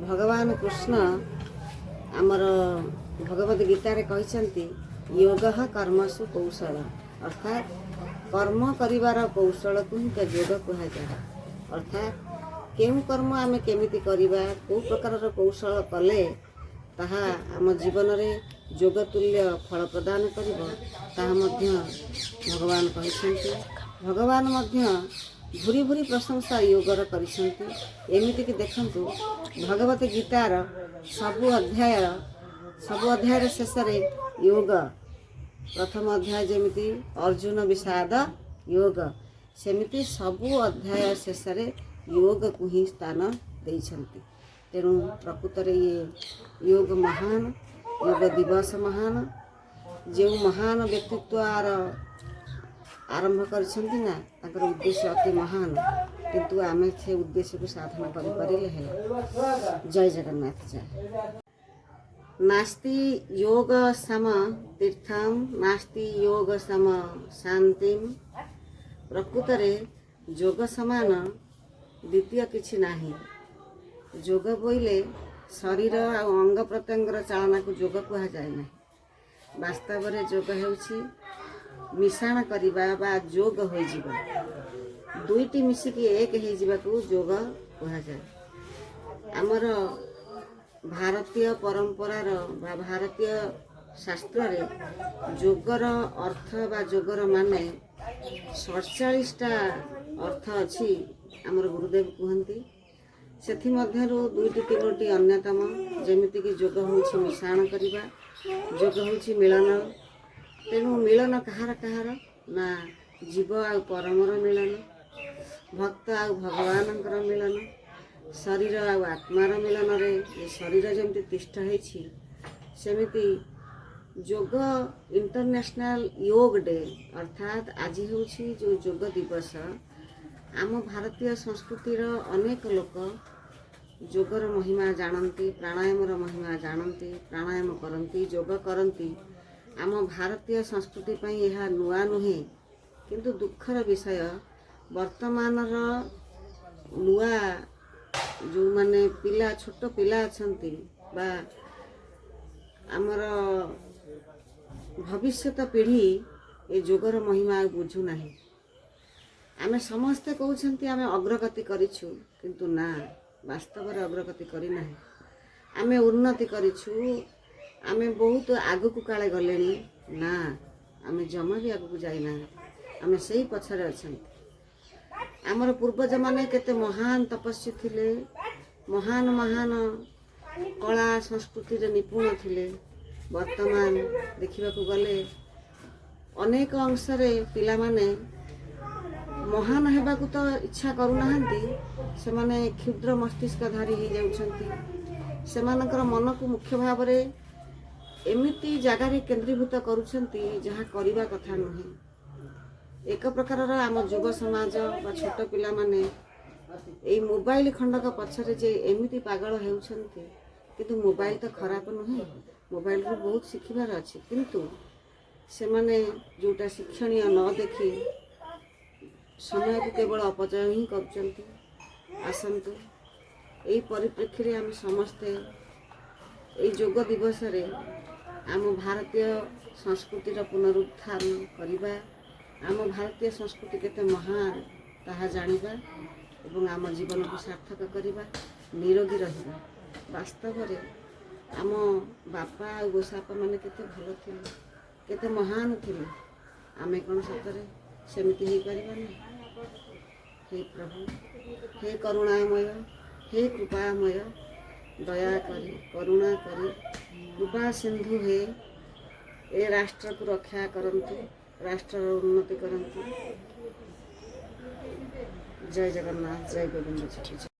ଭଗବାନ କୃଷ୍ଣ ଆମର ଭଗବତ ଗୀତାରେ କହିଛନ୍ତି, "ଯୋଗ କର୍ମସୁ କୌଶଳ"। ଅର୍ଥାତ୍ କର୍ମ କରିବାର କୌଶଳକୁ ହିଁ ତ ଯୋଗ କୁହାଯାଏ। ଅର୍ଥାତ୍ କେଉଁ କର୍ମ ଆମେ କେମିତି କରିବା, କେଉଁ ପ୍ରକାରର କୌଶଳ କଲେ ତାହା ଆମ ଜୀବନରେ ଯୋଗ ତୁଲ୍ୟ ଫଳ ପ୍ରଦାନ କରିବ, ତାହା ମଧ୍ୟ ଭଗବାନ କହିଛନ୍ତି। ଭଗବାନ ମଧ୍ୟ ଭୁରି ଭୁରି ପ୍ରଶଂସା ଯୋଗର କରିଛନ୍ତି। ଏମିତିକି ଦେଖନ୍ତୁ, ଭଗବତ ଗୀତାର ସବୁ ଅଧ୍ୟାୟର ଶେଷରେ ଯୋଗ। ପ୍ରଥମ ଅଧ୍ୟାୟ ଯେମିତି ଅର୍ଜୁନ ବିଷାଦ ଯୋଗ, ସେମିତି ସବୁ ଅଧ୍ୟାୟ ଶେଷରେ ଯୋଗକୁ ହିଁ ସ୍ଥାନ ଦେଇଛନ୍ତି। ତେଣୁ ପ୍ରକୃତରେ ଇଏ ଯୋଗ ମହାନ, ଯୋଗ ଦିବସ ମହାନ। ଯେଉଁ ମହାନ ବ୍ୟକ୍ତିତ୍ୱ ଆର ଆରମ୍ଭ କରିଛନ୍ତି ନା, ତାଙ୍କର ଉଦ୍ଦେଶ୍ୟ ଅତି ମହାନ। କିନ୍ତୁ ଆମେ ସେ ଉଦ୍ଦେଶ୍ୟକୁ ସାଧନ କରିପାରିଲେ ହେଲା। ଜୟ ଜଗନ୍ନାଥ, ଜୟ। ନାସ୍ତି ଯୋଗ ସମ ତୀର୍ଥମ, ନାସ୍ତି ଯୋଗ ସମ ଶାନ୍ତିମ। ପ୍ରକୃତରେ ଯୋଗ ସମାନ ଦ୍ୱିତୀୟ କିଛି ନାହିଁ। ଯୋଗ ବୋଇଲେ ଶରୀର ଆଉ ଅଙ୍ଗ ପ୍ରତ୍ୟଙ୍ଗର ଚାଳନାକୁ ଯୋଗ କୁହାଯାଏ ନାହିଁ। ବାସ୍ତବରେ ଯୋଗ ହେଉଛି ମିଶାଣ କରିବା ବା ଯୋଗ ହୋଇଯିବା। ଦୁଇଟି ମିଶିକି ଏକ ହେଇଯିବାକୁ ଯୋଗ କୁହାଯାଏ। ଆମର ଭାରତୀୟ ପରମ୍ପରାର ବା ଭାରତୀୟ ଶାସ୍ତ୍ରରେ ଯୋଗର ଅର୍ଥ ବା ଯୋଗର ମାନେ 47ଟା ଅର୍ଥ ଅଛି, ଆମର ଗୁରୁଦେବ କୁହନ୍ତି। ସେଥିମଧ୍ୟରୁ ଦୁଇଟି ତିନୋଟି ଅନ୍ୟତମ। ଯେମିତିକି ଯୋଗ ହେଉଛି ମିଶାଣ କରିବା, ଯୋଗ ହେଉଛି ମିଳନ। ତେଣୁ ମିଳନ କାହାର କାହାର ନା, ଜୀବ ଆଉ ପରମର ମିଳନ, ଭକ୍ତ ଆଉ ଭଗବାନଙ୍କର ମିଳନ, ଶରୀର ଆଉ ଆତ୍ମାର ମିଳନରେ ଏ ଶରୀର ଯେମିତି ତିଷ୍ଠ ହେଇଛି, ସେମିତି ଯୋଗ। ଇଣ୍ଟରନ୍ୟାସନାଲ ଯୋଗ ଡେ, ଅର୍ଥାତ୍ ଆଜି ହେଉଛି ଯେଉଁ ଯୋଗ ଦିବସ। ଆମ ଭାରତୀୟ ସଂସ୍କୃତିର ଅନେକ ଲୋକ ଯୋଗର ମହିମା ଜାଣନ୍ତି, ପ୍ରାଣାୟାମର ମହିମା ଜାଣନ୍ତି, ପ୍ରାଣାୟାମ କରନ୍ତି, ଯୋଗ କରନ୍ତି। ଆମ ଭାରତୀୟ ସଂସ୍କୃତି ପାଇଁ ଏହା ନୂଆ ନୁହେଁ। କିନ୍ତୁ ଦୁଃଖର ବିଷୟ, ବର୍ତ୍ତମାନର ନୂଆ ଯେଉଁମାନେ ପିଲା, ଛୋଟ ପିଲା ଅଛନ୍ତି ବା ଆମର ଭବିଷ୍ୟତ ପିଢ଼ି, ଏ ଯୋଗର ମହିମା ଆଉ ବୁଝୁନାହିଁ। ଆମେ ସମସ୍ତେ କହୁଛନ୍ତି ଆମେ ଅଗ୍ରଗତି କରିଛୁ, କିନ୍ତୁ ନା, ବାସ୍ତବରେ ଅଗ୍ରଗତି କରିନାହିଁ। ଆମେ ଉନ୍ନତି କରିଛୁ, ଆମେ ବହୁତ ଆଗକୁ କାଳେ ଗଲେଣି। ନା, ଆମେ ଜମା ବି ଆଗକୁ ଯାଇନାହାନ୍ତି, ଆମେ ସେଇ ପଛରେ ଅଛନ୍ତି। ଆମର ପୂର୍ବଜମାନେ କେତେ ମହାନ ତପସ୍ୱୀ ଥିଲେ, ମହାନ ମହାନ କଳା ସଂସ୍କୃତିରେ ନିପୁଣ ଥିଲେ। ବର୍ତ୍ତମାନ ଦେଖିବାକୁ ଗଲେ ଅନେକ ଅଂଶରେ ପିଲାମାନେ ମହାନ ହେବାକୁ ତ ଇଚ୍ଛା କରୁନାହାନ୍ତି, ସେମାନେ କ୍ଷୁଦ୍ର ମସ୍ତିଷ୍କଧାରୀ ହେଇଯାଉଛନ୍ତି। ସେମାନଙ୍କର ମନକୁ ମୁଖ୍ୟ ଭାବରେ ଏମିତି ଜାଗାରେ କେନ୍ଦ୍ରୀଭୂତ କରୁଛନ୍ତି, ଯାହା କରିବା କଥା ନୁହେଁ। ଏକ ପ୍ରକାରର ଆମ ଯୁବ ସମାଜ ବା ଛୋଟ ପିଲାମାନେ ଏଇ ମୋବାଇଲ ଖଣ୍ଡକ ପଛରେ ଯେ ଏମିତି ପାଗଳ ହେଉଛନ୍ତି। କିନ୍ତୁ ମୋବାଇଲ ତ ଖରାପ ନୁହେଁ, ମୋବାଇଲରୁ ବହୁତ ଶିଖିବାର ଅଛି। କିନ୍ତୁ ସେମାନେ ଯେଉଁଟା ଶିକ୍ଷଣୀୟ ନ ଦେଖି ସମୟକୁ କେବଳ ଅପଚୟ ହିଁ କରୁଛନ୍ତି। ଆସନ୍ତୁ, ଏଇ ପରିପ୍ରେକ୍ଷୀରେ ଆମେ ସମସ୍ତେ ଏଇ ଯୋଗ ଦିବସରେ ଆମ ଭାରତୀୟ ସଂସ୍କୃତିର ପୁନରୁତ୍ଥାନ କରିବା, ଆମ ଭାରତୀୟ ସଂସ୍କୃତି କେତେ ମହାନ ତାହା ଜାଣିବା ଏବଂ ଆମ ଜୀବନକୁ ସାର୍ଥକ କରିବା, ନିରୋଗୀ ରହିବା। ବାସ୍ତବରେ ଆମ ବାପା ଆଉ ଗୋସାପା ମାନେ କେତେ ଭଲ ଥିଲେ, କେତେ ମହାନ ଥିଲେ। ଆମେ କ'ଣ ସତରେ ସେମିତି ହେଇପାରିବାନି? ହେ ପ୍ରଭୁ, ହେ କରୁଣାମୟ, ହେ କୃପାମୟ, ଦୟା କରି, କରୁଣା କରି, କୃପା ସିନ୍ଧୁ ହେ, ଏ ରାଷ୍ଟ୍ରକୁ ରକ୍ଷା କରନ୍ତୁ, ରାଷ୍ଟ୍ରର ଉନ୍ନତି କରନ୍ତୁ। ଜୟ ଜଗନ୍ନାଥ, ଜୟ ଗୋବିନ୍ଦ।